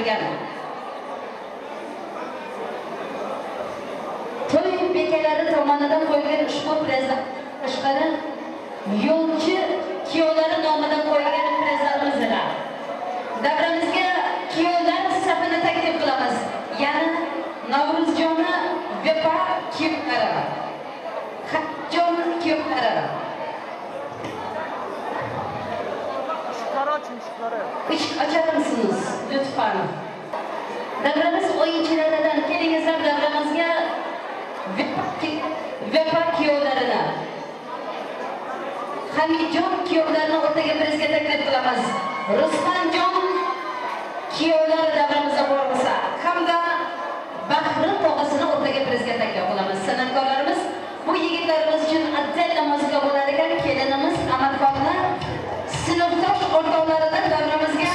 bergan. To'y bekalari tomonidan qo'yilgan ushbu prezlar tashqari yo'lchi kuyovlari nomidan qo'yilgan prezlarimiz. Davramizga kuyovlar safini taklif qilamiz. Ya'ni Navruzjonni Vepa kuyovlari, Xatjon kuyovlari. Işıkları açın, ışıkları. Işık açar mısınız lütfen? Davramiz o'yinchilaridan kelingizlar davramizga Vepa kuyovlarini, Hamidjon kuyovlarini o'rtaga prizga taklif qilamiz. Rustamjon kuyovlari davramizda bo'lsa hamda Bahri tog'asini o'rtaga prizga taklif qilamiz. San'atkorlarimiz bu yigitlarimiz uchun отдельно muzika bo'lar ekan. Kelinimiz Amatxonni sinfdosh o'rtoqlaridan davramizga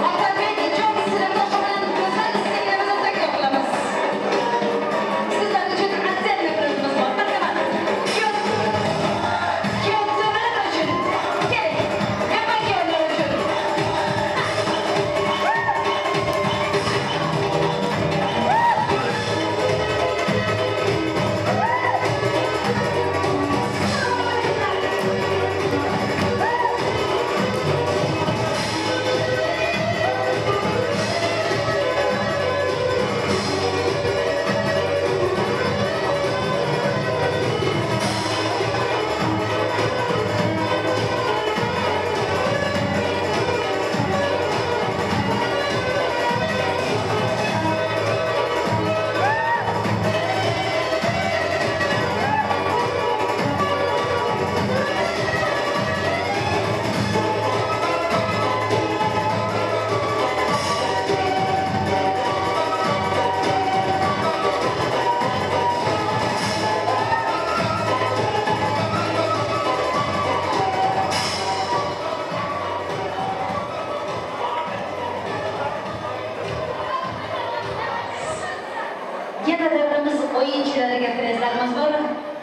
Otabekjon sinfdosh bilan go'zal singlimizni taklif qilamiz. Sizlar uchun отдельно prizimiz bor. Marhamat. Kuyovlar uchun keling. Vepa kuyovlar uchun. Yana davramiz o'yinchilariga prezlarimiz bor.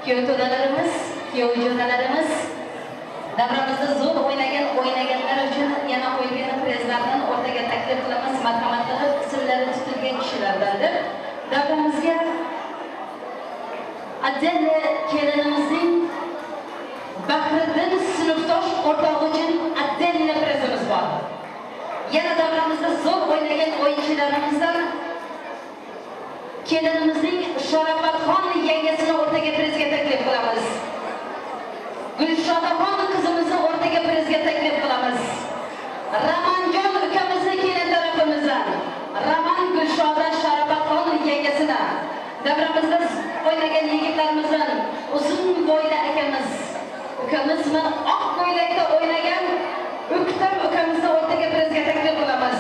Kuyov to'dalarimiz, kuyovjo'nalarimiz davramizda zo'r o'ynaganlar uchun yana qo'yilgan prezlardan o'rtaga taklif qilamiz. Marhamat qilib ismlari tutilgan kishilardan deb davramizga отдельно kelinimizning Bahriddin sinfdosh o'rtog'i uchun отдельно prezimiz bor. Yana davramizda zo'r o'ynagan o'yinchilarimizdan kelinimizning Sharofatxon yangasini o'rtaga prizga taklif qilamiz. Gulshodaxon qizimizni o'rtaga prizga taklif qilamiz. Ramanjon ukamizni kelin tarafimizdan Raman Gulshoda Sharofatxon yangasini davramizda o'ynagan yigitlarimizdan uzun bo'yli akamiz, ukamizmi oq ko'ylakda o'ynagan O'ktam ukamizni o'rtaga prizga taklif qilamiz.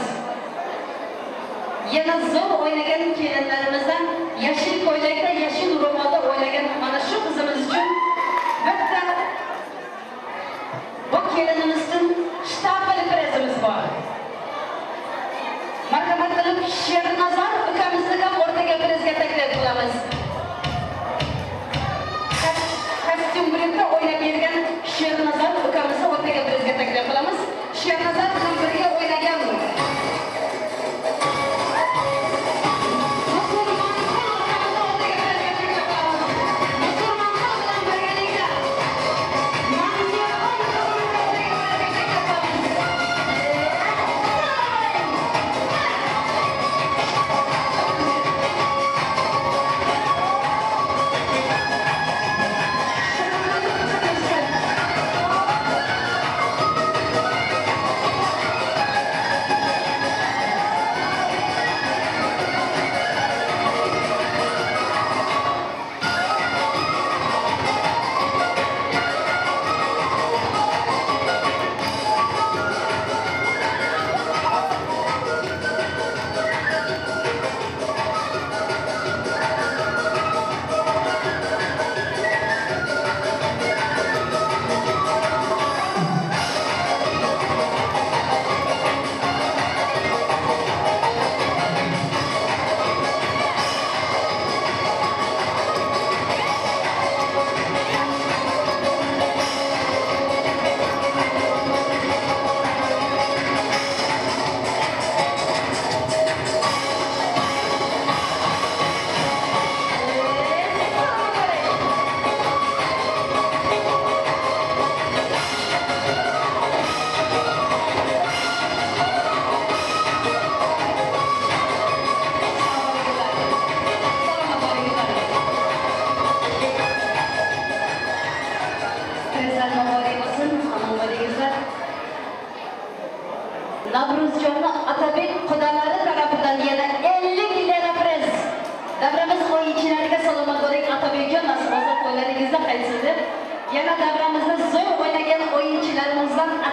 Yana zo'r o'ynagan kelinlarimizdan yashil ko'ylakda, yashil ro'molda o'ynagan mana shu qizimiz uchun bitta bu kelinimizning shtapel prizimiz bor. Marhamat qilib Shernazar ukamizni ham o'rtaga prizga taklif qilamiz. Kostyum brendda o'ynab bergan Shernazar ukamizni o'rtaga prizga taklif qilamiz. Shernazar ham birga o'ynagan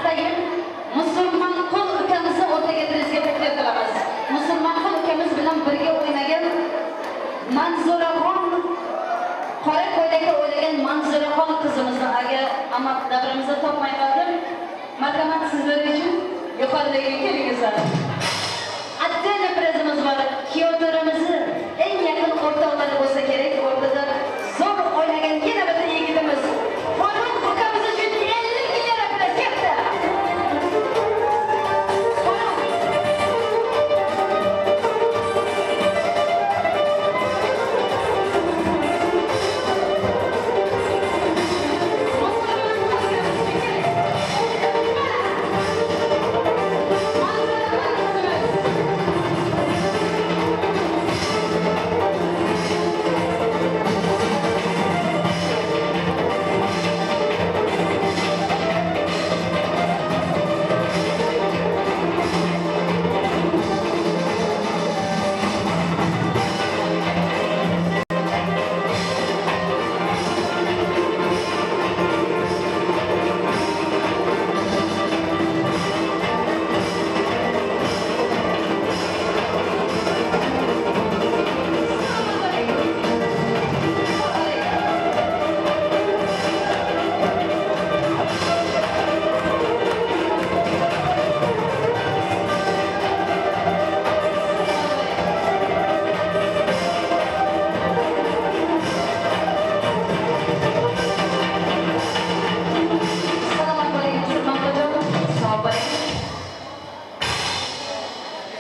Atayin Musulmonqul ukamizni o'rtaga prizga taklif qilamiz. Musulmonqul ukamiz bilan birga o'ynagan Manzuraxon, qora ko'ylakda o'ynagan Manzuraxon qizimizni agar amma davramizda topmay qoldim. Marhamat, sizlar uchun yuqoridagi kelingizlar. Отдельно prizimiz bor. Kuyovlarimizni eng yaqin o'rtoqlari bo'lsa kerak, o'rtada zo'r o'ynagan yana bir yigitimiz Farruh ukamiz uchun 50 lira priz ketdi.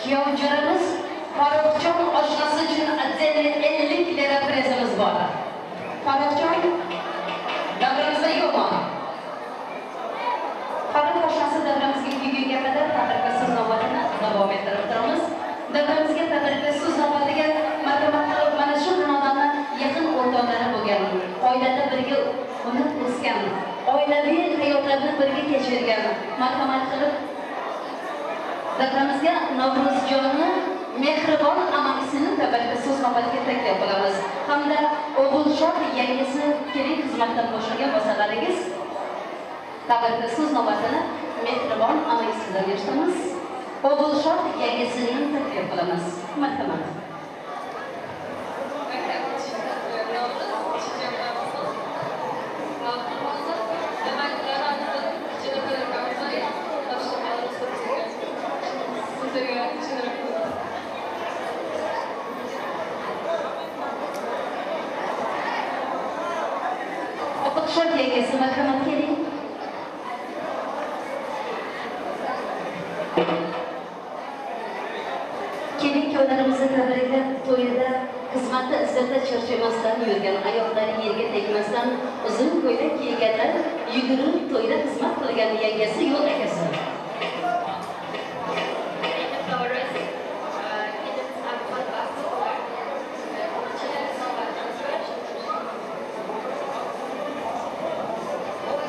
Kuyovjo'ramiz Farruhjon oshnasi uchun отдельно 50 lira prizimiz bor. Farruhjon davramizda yo'qmi? Farruh oshnasi davramizga kelgunga qadar tabriklar so'z navbatini davom ettirib turamiz. Davramizga tabriklar so'z navbatiga marhamat qilib mana shu xonadonni yaqin o'rtoqlari bo'lgan, oilada birga unib o'sgan, oilaviy hayotlarni birga kechirgan, marhamat qilib davramizga Navro'zjonni mehribon amakisini tabrikli so'z navbatiga taklif qilamiz. Hamda O'g'ilshod yangasi keling xizmatdan bo'shagan bo'lsalaringiz tabrikli so'z navbatini mehribon amakisidan eshitamiz. O'g'ilshod yangasini taklif qilamiz. Marhamat. O'g'ilshod yangasi marhamat keling. Keling kuyovlarimizni tabriklab to'yida xizmatda izzatda charchamasdan yurgan, oyoqlari yerga tegmasdan uzun ko'ylak kiyganlar, yugurib to'yda xizmat qilgan yangasi yo'l akasi.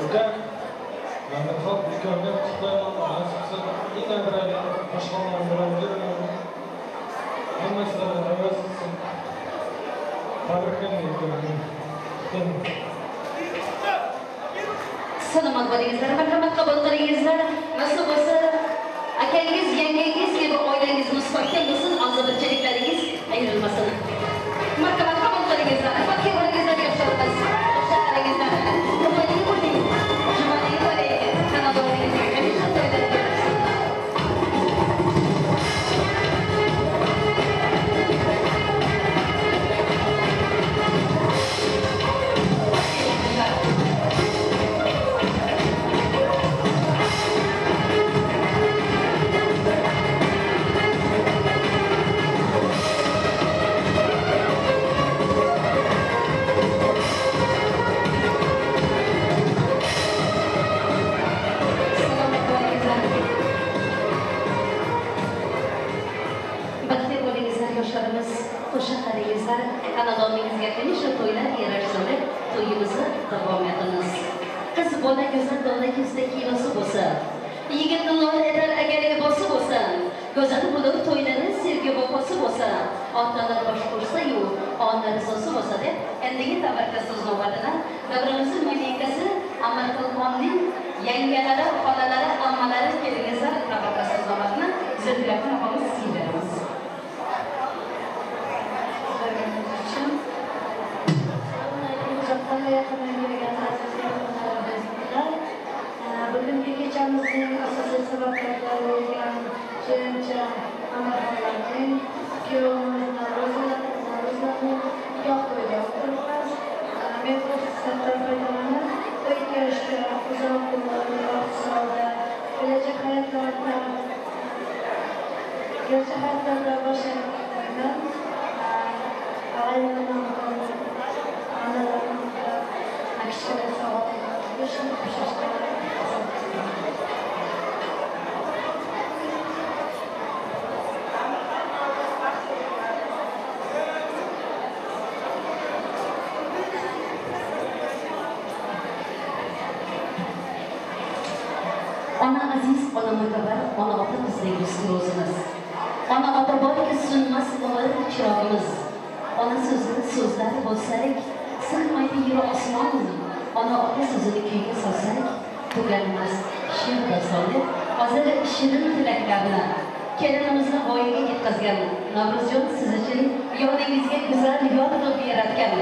Ukam, Mehmetxon ukamga qutlayman, nasib qilsa yana bir aylanib boshqondan bilan hamma sizlarga havas qilsin. Tabriklayman ukamni. Salomat bo'lingizlar, marhamat qabul qilingizlar. Nasib bo'lsa akangiz, yangangiz kabi oilangiz mustahkam bo'lsin, og'zibirchiliklaringiz ayrilmasin. Marhamat qabul qilingizlar. Baxtli bo'lingizlar, yoshlarimiz. Qo'shiqlaringizlar. Jumali bo'ling. Jumali bo'ling. Xonadoningizga hamisha to'ylar yarashsin. Yoshlarimiz, qo'shiqlaringizlar, xonadoningizga hamisha to'ylar yarashsin deb to'yimizni davom etamiz. Qiz bola go'zal dona yuzda kinosi bo'lsa, yigitni lol etar agar libosi bo'lsa, go'zal bo'lib to'ylari sevgi vafosi bo'lsa, otalar bosh qo'shsa-yu, ona rizosi bo'lsa deb endigi tabarka so'z navbatini davramizning malikasi Amarqulxonning Yangalari, xolalari, ammalari kelingizlar, tabriklashsin omadni. Zulfiyaxon opamiz sizga beramiz. Uzoqdan va yaqindan kelgan aziz mehmonlar, bugungi kechamizning asosiy sabablari bo'lgan Jiyancha Amirxonlarning kuyovimiz Navro'zlarning nikoh to'yida o'tiribmiz. Men bu fursatdan foydalanib, to'y kelishga uzoq umr, baxt, saodat, kelajak hayotlarda boshlayman. Ona aziz, ona mo'tabar, ona ota bizning rizqimiz. Ona ota borki so'nmas umr chirog'imiz. Ona so'zini so'zlar bo'lsak, sig'maydi yer osmon. Ona ota so'zini kuyga solsak, tuganmas she'r dostoni. Hozir shirin tilaklarni kelinimizni voyaga yetkazgan Navro'zjon siz uchun yoningizga go'zal yor qilib yaratgan,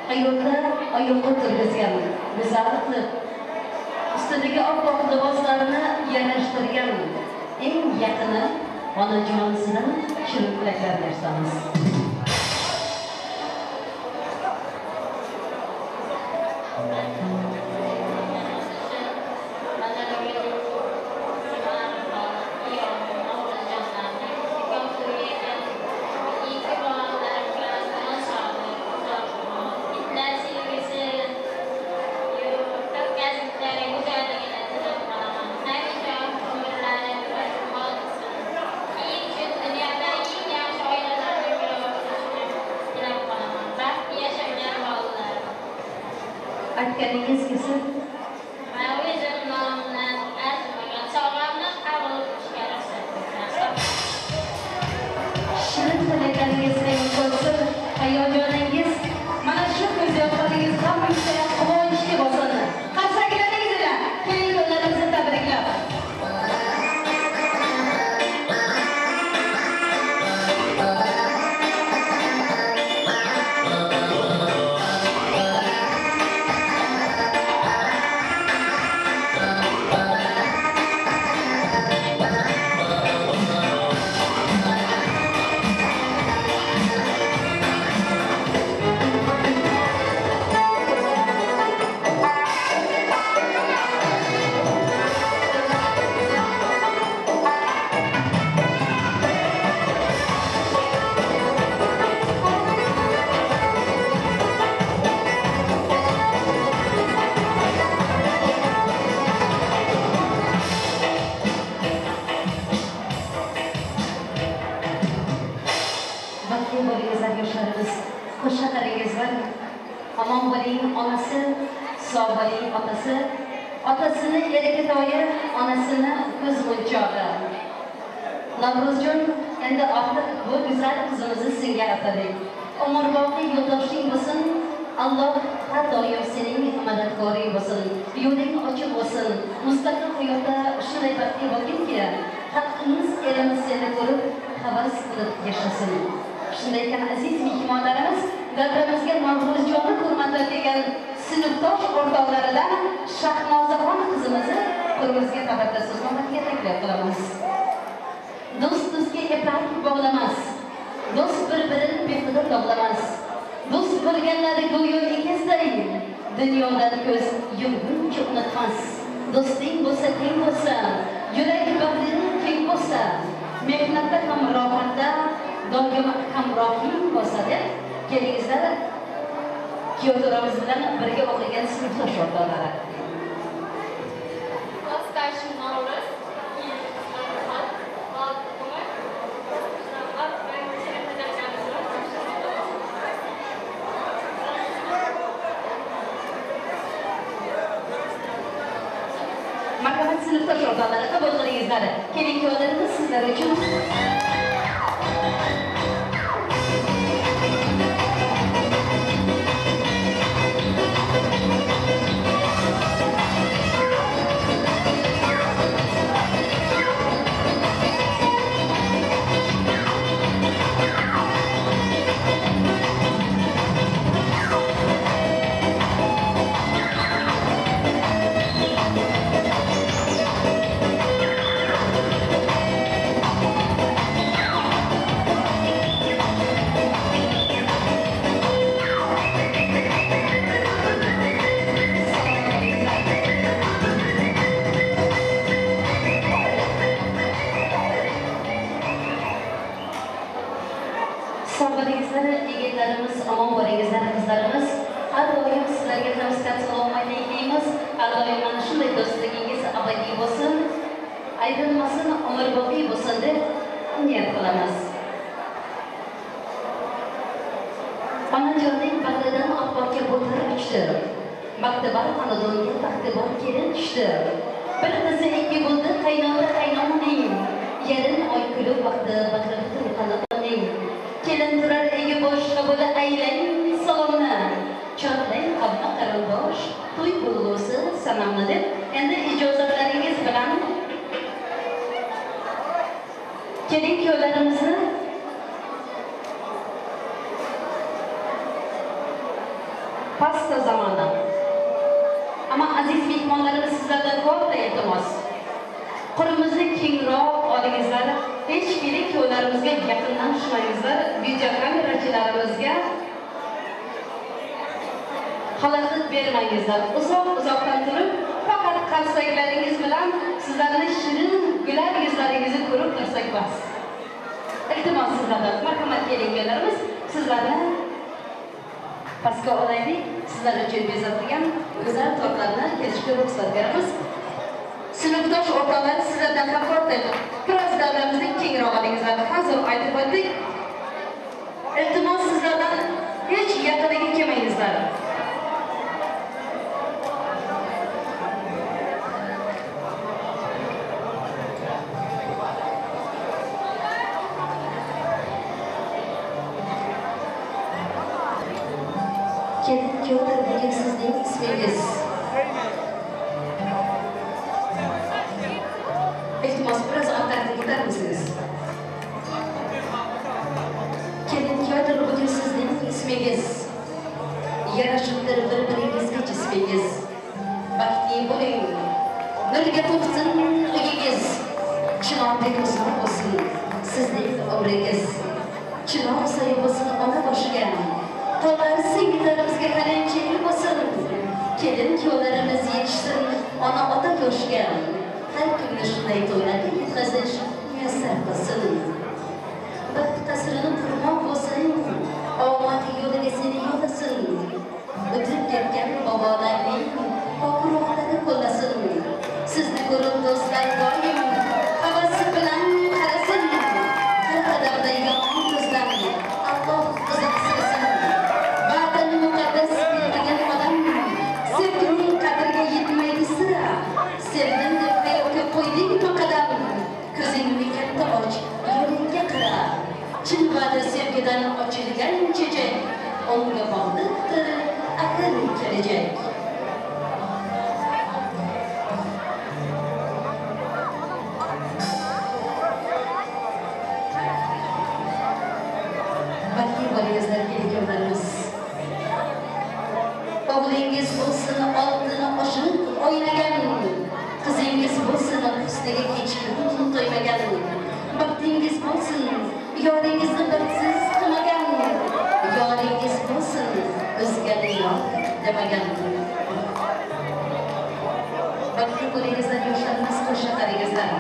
hayotda oyoqqa turg'izgan, go'zal qilib ustidagi oppoq liboslarini yarashtirgan eng yaqini onajonisidan shirin tilaklarni eshitamiz. Aytganingiz kelsin. Men o'zim nomimdan arzimagan sovg'amni qabul qilishga ruxsat bering. Shirin tilaklaringiz bo'lsin, hayajoningiz, mana shu ko'z yoshlaringiz hamisha quvonchli bo'lsin. Qarsaklaringiz bilan kelinlarimizni tabriklab. Omon bo'ling onasi, sog' bo'ling otasi, otasini erkatoyi, onasini ko'z munchog'i. Navro'zjon, endi ortiq bu go'zal qizimizni senga atadik. Umrboqiy yo'ldoshing bo'lsin, Alloh har doim sening madadkoring bo'lsin, yo'ling ochiq bo'lsin. Mustaqil hayotda shunday baxtli bo'lginki, xalqimiz, elimiz seni ko'rib havas qilib yashasin. Shunday ekan aziz mehmonlarimiz, davramizga Navro'zjonni hurmatlab kelgan sinfdosh o'rtoqlaridan Shahnozaxon qizimizni qo'limizga tabrikla so'znomasiga taklif qilamiz. Do'st do'stga iprak bog'lamas, do'st bir-birini behuda dog'lamas. Do'st bo'lganlari go'yo egizday, dunyodan ko'z yumguncha unutmas. Do'sting bo'lsa teng bo'lsa, yurak bag'ring keng bo'lsa, mehnatda ham rohatda doim hamrohing bo'lsa deb kelingizlar kuyovto'ramiz bilan birga o'qigan sinfdosh o'rtoqlari. Klassdoshim Navro'z, Marhamat sinfdosh o'rtoqlari, qabul qilingizlar. Keling kuyovlarimiz sizlar uchun. Sog' bo'lingizlar, yigitlarimiz, omon bo'lingizlar, qizlarimiz. Har doim sizlarga ham sihat salomatlik tilaymiz. Har doim mana shunday do'stligingiz abadiy bo'lsin, ayrilmasin, umrboqiy bo'lsin deb niyat qilamiz. Onajonning bag'ridan oppoqga bo'tir uchdi. Baxtibor xonadonga baxtibor kelin tushdi. Bir qizi ikki bo'ldi qaynona qaynonaning. Yarim oy kulib vaqti bag'ri butun xonadonning. Kelin turar egi bosh qabul aylang salomni. Chorlang hamma qarindosh, to'y bo'lg'usi sanamni deb endi ijozatlaringiz bilan kelin kuyovlarimizni pasta zamonda. Ama aziz mehmonlarimiz sizlardan katta iltimos. Qurimizni kengroq olingizlar, hech kelin kuyovlarimizga yaqindan tushmangizlar, videokamerachilarimizga xalaqit bermangizlar. Uzoq-uzoqdan turib, faqat qarsaklaringiz bilan sizlarni shirin gülar yuzlaringizni ko'rib tursak bas. Iltimos sizlardan, marhamat kelin kuyovlarimiz, sizlarni pastga olaylik. Sizlar uchun bezatilgan go'zal tortlarni kesishga ruxsat beramiz. Sinfdosh o'rtoqlar, sizlardan ham katta biroz davramizni kengroq olingizlar. Hozir aytib o'tdik. Iltimos sizlardan hech yaqiniga kelmangizlar. Kelin kuyovlar, bugun sizning ismingiz. Iltimos, biroz orqaga ketarmisiniz? Kelin kuyovlar, bugun sizning ismingiz. Yarashibdir bir-biringizga jismingiz. Baxtli bo'ling, nurga to'lsin uyingiz. Chinordek uzoq bo'lsin sizning umringiz. Chinor soya bo'lsin ona boshiga. Tog'lar singillarimizga qalinchilik bo'lsin. Kelin kuyovlarimiz yetishsin ona ota yoshga. Har kunni shunday to'ylarga yetkazish muyassar qilsin. Baxt qasrini qurmoq bo'lsin, omad yo'liga seni yo'lasin. O'tib ketgan bobolarning pok ruhlari qo'llasin. Sizni ko'rib do'stlar doim havasi bilan qarasin. Har qadamda yomon ko'zdan Alloh uzoq saqlasin. Va'dani muqaddas bilgan odam sevgining qadriga yetmaydi sira. Sevdim deb hayotga qo'ydingmi qadam? Ko'zingni katta och, yo'lingga qara. Chin va'da sevgidan ochilgan chechak, unga bog'liqdir aql kelajak. Baxtli bo'lingizlar, kelin-kuyovlarimiz. O'g'lingiz bo'lsin oltini oshirib o'ynagan, qizingiz bo'lsin husniga hech kim to'ymagan. Baxtingiz bo'lsin, yoringizni baxtsiz qilmagan. Yoringiz bo'lsin, o'zgani yor demagan. Baxtli bo'lingizlar, yoshlarimiz, qo'sha qaringizlar.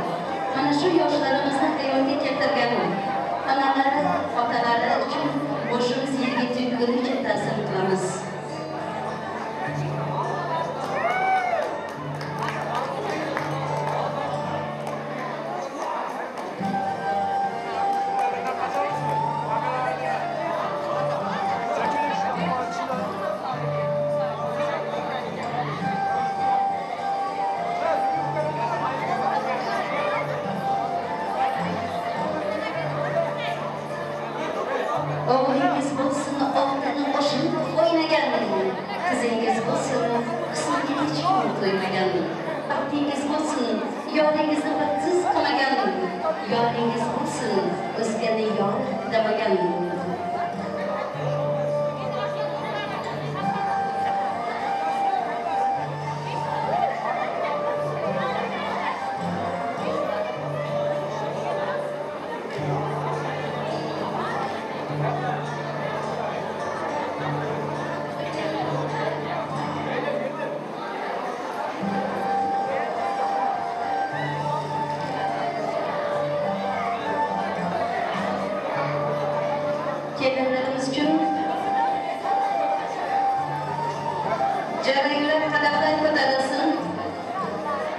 Mana shu yoshlarimizni hayotga keltirgan onalari, otalari uchun boshimiz yerga tegunicha ta'zim qilamiz. O'g'lingiz bo'lsin oltini oshirib o'ynagan, qizingiz bo'lsin husniga hech kim to'ymagan. Baxtingiz bo'lsin, yoringizni baxtsiz qilmagan. Yoringiz bo'lsin, o'zgani yor demagan. yoshlarimiz uchun jaranglar qadahlar ko'tarilsin.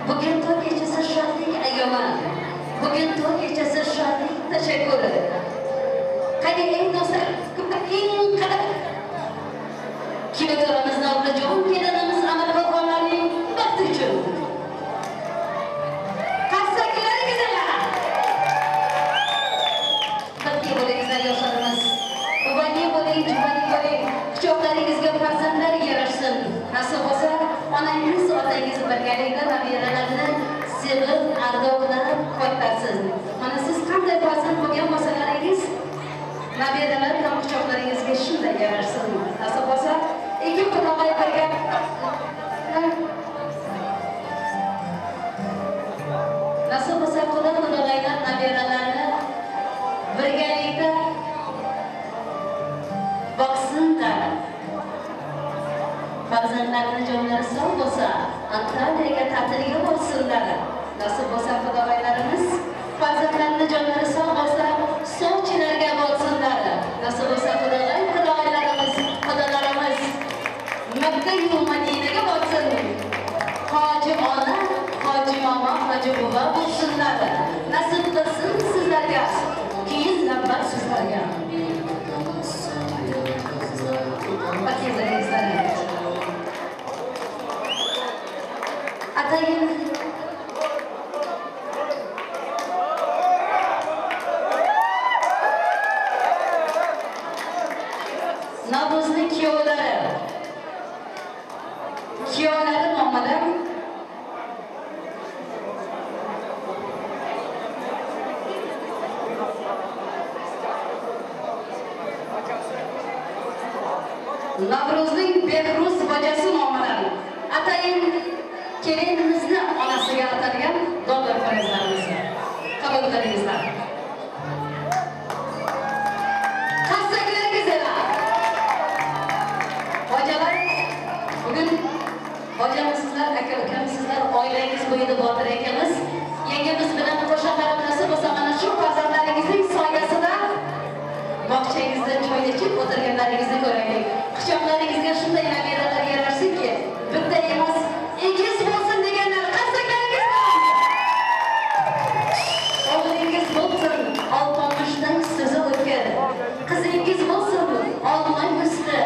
Bugun to'y kechasi shodlik ayyomi. Bugun to'y kechasi shodlik tashakkuri. Qani eng do'stlar, eng qadr kuyovlarimiz Navrajon kelinimiz Amirxonlarning baxti uchun. Qarsaklar güzeller. Baxtli bo'lingizlar yoshlarimiz. Uvali bo'ling, juvali bo'ling. Quchoqlaringizga farzandlar yarashsin. Nasib bo'lsa, onangiz, otangiz birgalikda nabiralarni sevib, ardoqlab qo'ytasin. Mana siz qanday farzand bo'lgan bo'lsalaringiz, nabiralar ham quchoqlaringizga shunday yarashsin. Nasib bo'lsa, ikki qudog'ay birga nasib bo'lsa, quda qudog'aylar nabiralarni birgalikda boqsinlar. Farzandlarini jonlari sog' bo'lsa, Antaliyaga ta'tilga borsinlar. Nasib bo'lsa, qudog'aylarimiz farzandlarini jonlari sog' bo'lsa, Sochilarga borsinlar. Nasib bo'lsa, qudog'ay qudog'aylarimiz, xudolarimiz Makka-yu Madinaga borsin. Hoji ona, hoji momo, hoji buva bo'lsinlar. Nasib qilsin sizlarga, keyin navbat sizlarga. Baxtli. Atayin Navro'zning kuyovlari. Kuyovlari nomidan Navro'zning Behruz bojasi nomidan atayin kelinimizni onasiga atalgan dollar farazlarimizni qabul qilingizlar. Qarsaklar güzeller. Hocalar, bugun hocamsizlar, aka ukamsizlar, oilangiz bo'yida Botir akamiz, yengamiz bilan qo'sha qarab nasib bo'lsa mana shu farzandlaringizning soyasida bog'changizda choy ichib o'tirganlaringizni ko'raylik. Quchoqlaringizga shunday nabiralar yarashsinki, bitta emas, egiz bo'lsin deganlar qarsaklaringiz bilan. O'g'lingiz bo'lsin, Olpomishdan so'zi o'tkir. Qizingiz bo'lsin, olma yuzli,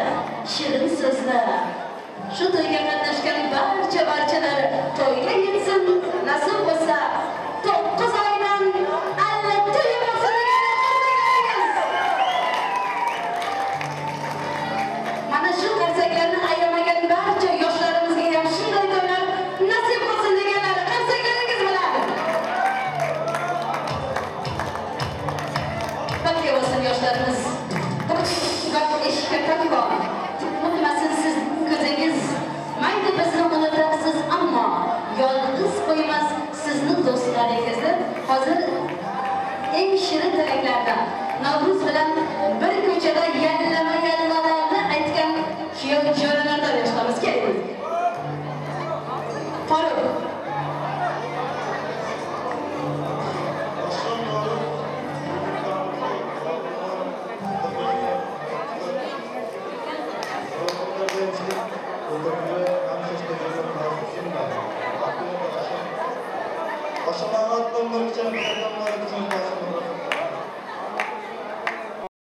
shirin so'zli. Shu to'yga qatnashgan barcha barchalar to'yga yetsin, nasib bo'lsa 9 oydan alla to'y bo'lsin deganlar qarsaklaringiz. Mana shu qarsaklarni ayamagan barcha yoshlarimizga ham shunday to'ylar nasib bo'lsin deganlar qarsaklaringiz bilan. Baxtli bo'lsin yoshlarimiz. Eshikka takvo, tutmasin siz ko'zingiz. Mayli bizni unutarsiz, ammo yolg'iz qo'ymas sizni do'stlaringizni. Hozir eng shirin tilaklardan Navro'z